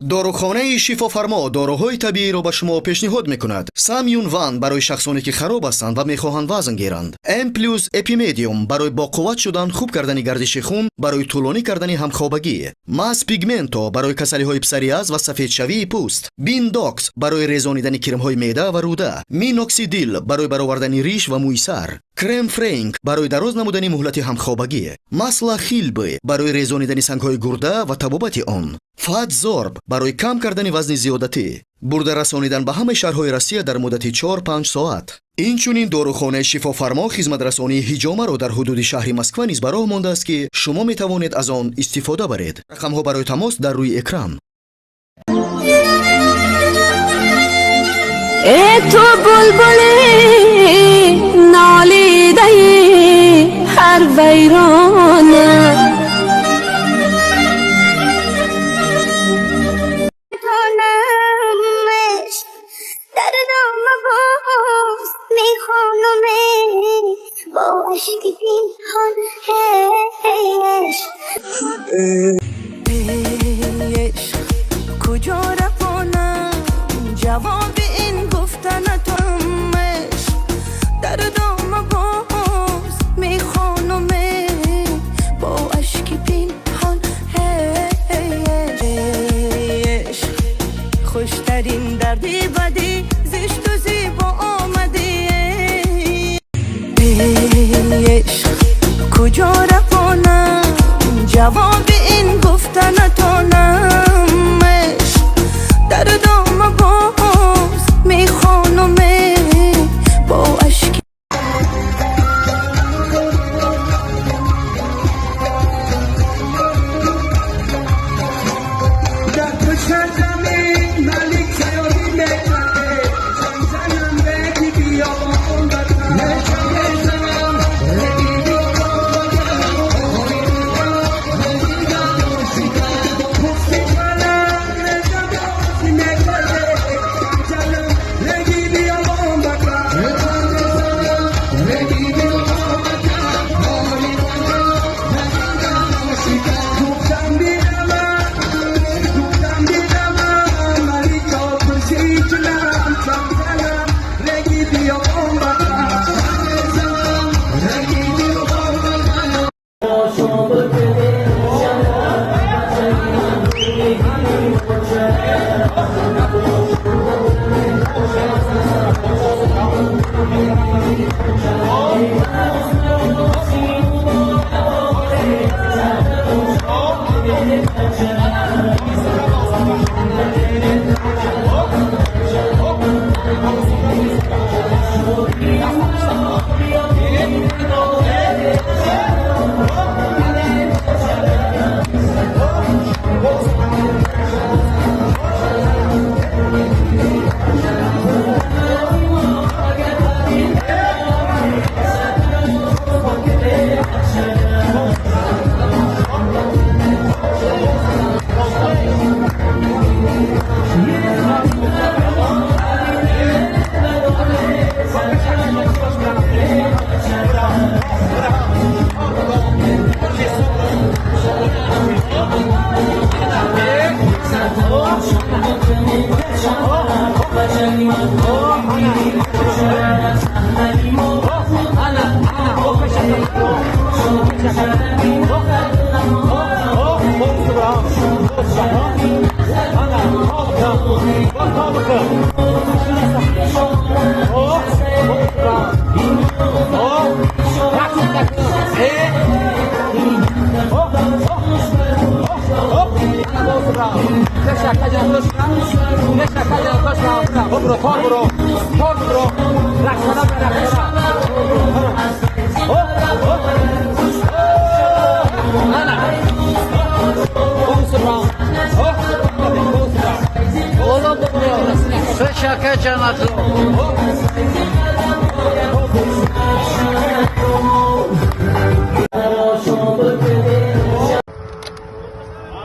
Дорухонаи Шифофармо доруҳои табииро ба шумо пешниҳод мекунад. Самюн Ван барои шахсоне, ки хароб ҳастанд ва мехоҳанд вазн гиранд. М плюс Эпимедиум барои боқувват шудан, хуб кардани гардиши хун, барои тӯлонӣ кардани ҳамхобагӣ. Мас Пигменто барои касалиҳои псориаз ва сафедшавии пӯст. Биндокс барои резонидани кирмҳои меъда ва рӯда. Миноксидил барои баровардани риш ва мӯи сар. Крем Френк барои дароз намудани муҳлати ҳамхобагӣ. Масла Хилбы барои резонидани сангҳои гурда ва табобати он. Фатзорб барои кам кардани вазни зиёдатӣ. Бурда расонидан ба ҳамаи шаҳрҳои Россия дар муддати 4-5 соат. Инчунин дорухонаи Шифофармо хизматрасонии ҳиҷомаро дар ҳудуди шаҳри Москва низ ба роҳ мондааст, ки шумо метавонед аз он истифода баред. Рақамҳо барои тамос дар рӯи экран. Э ту булбули нолидаи ҳар вайрона. Тонамаш дар дома боз мехонам, бо ашки пинҳон, ишқ. Ишқ, куҷо равонам, ҷавоби ин гуфтанатам. Ишқ, дар дома боз мехонам, бо ашки пинҳон, ишқ. Хуштарин дарди бадӣ, зишту зебо омадӣ. Ишқ, куҷо равонам, ҷавоби ин гуфтанатонам. Ишқ, дар дома боз мехонам, бо ашки. Дар пушти замин малик саёдӣ мекарде, занам беги биёбон мечагезам, реги пусти палак резабозӣ мекарде, занам реги биёбон бака, реги биёбон бака, гуфтам биравам, гуфтам биравам, малико пурсичунам, чанзанам реги биёбон бака, реги биёбон бака.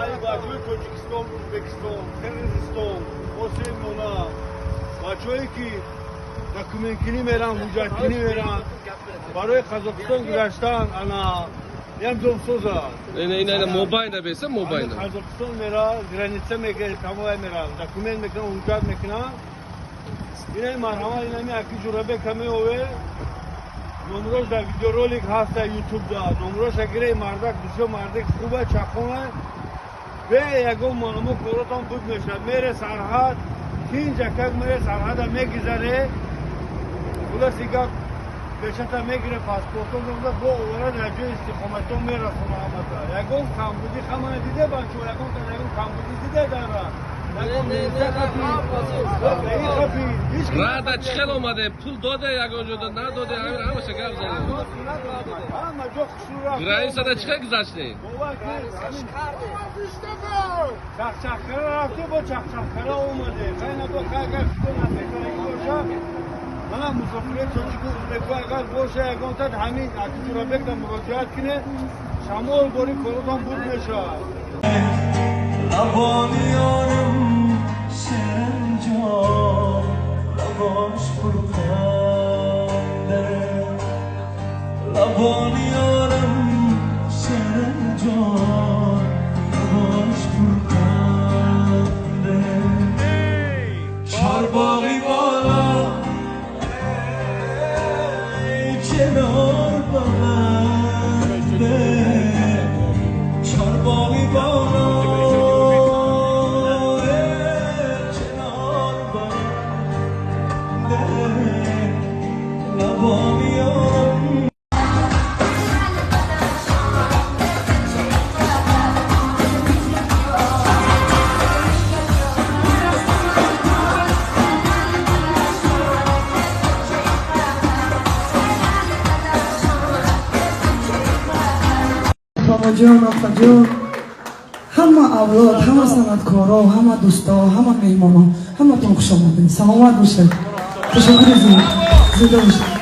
Ай бачаҳои Тоҷикистон, Ӯзбекистон, Қирғизистон, Осиёи Миёна, бачаҳое ки документкунӣ меран, ҳуҷҷаткунӣ меран барои Қазоқистон гузаштан, ана Ям домсоза. Ина, ина, ина, мобайна беса, мобайна. Қазоқистон мера, граница мегирад, тамоя мера, документ мекунад, ҳуҷҷат мекунад. Ина марҳамат, инами аки Ҷурабек меове. Номрош дар видеоролик ҳаст дар Ютуб да. Номроша гире, мардак бисёр мардак хуба, чақона. Бе ягон маъму коротон буд мешавад. Мере сарҳад, тинҷ акак мере, сарҳада мегизаре. Хулоси гап, печата мегире, паспортон бо овара дар ҷои истиқоматон мерасона ҳамата. Ягон камбудӣ хамана диде, бачо, ягон ягон камбудӣ диде дара? Ягон милиса хапи, хапи. Рада чӣ хел омаде? Пул доде, ягон ҷо надоде, ҳамин ҳамаша гап занед. Ҳама ҷо хушрӯ рафт. Границада чӣ хел гузаштем? Бовар кунед, чахчахкара рафте, бо чахчахкара омаде. Хайна бо агар худо насекараги боша, мана мусофири тоҷику узбеку агар боша ягонтад, ҳамин аки Ҷурабекда муроҷиат кине, шамол бори коротон буд мешавад. Лабони ёрам ширинҷон, лабош пурханде. Лабони ёрам ширинҷон, лабош пурханде. Чорбоғи бола, эй чинор баланде. Чорбоғи бола, эй чинор баланде. Лабони ёрам. Бобоҷон, апаҷон, ҳама авлод, ҳама санъаткоро, ҳама дӯсто, ҳама меҳмоно, ҳаматон хуш омадед, саломат бошед. Ташаккури зиёд, зинда бошед.